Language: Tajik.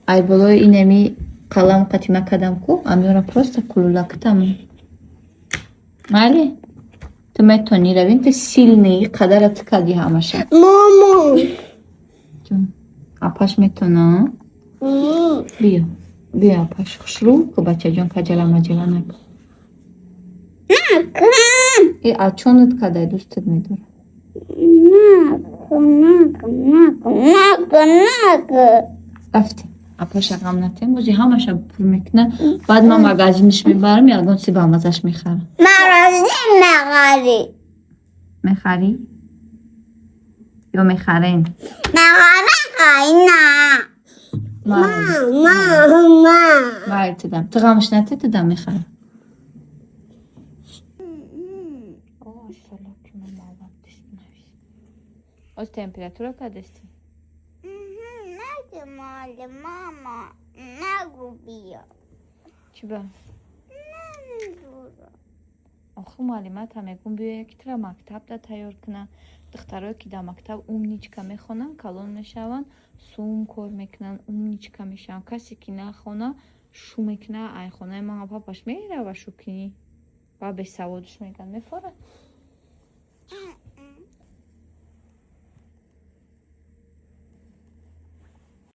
Ай болои инами қалам қатима кадам ку, амёра просто кулулактам. Майли? Ту метонӣ равин, ту сильный, қадара ту кади ҳамаша. Мама. Ҷон. Апаш метона? Биё. Биё, апаш. Хушрӯ ку, бачаҷон, каҷала маҷала накун. Накун. Э, ачонат кадай, дӯстат медорам. Накун, накун, накун, накун, накун. Рафтем. Апаша ғам натем, ози ҳамаша пур мекуна. Баъд ман магазиниш мебарам, ягон чизи бамазаш мехарам. Мағази мағази. Мехарӣ? Ё мехарем? Мағара қайна. Майли. Мама. Майли, тудам. Ту ғамш нате, тудам мехарам. Оз температура кадасти? Нагу, мали, мама. Нагу биё. Чӣ ба? Намедурам. Охи, муаллимата мегӯм, биё, яки тура мактабда тайёр куна. Духтарое, ки дар мактаб умничка мехонанд, калон мешаванд, сум кор мекунанд, умничка мешаванд. Касе ки нахона, шу мекуна. Ай хонаи мама папаш мерава шукинӣ ва бесаводш мегӯянд, мефорад.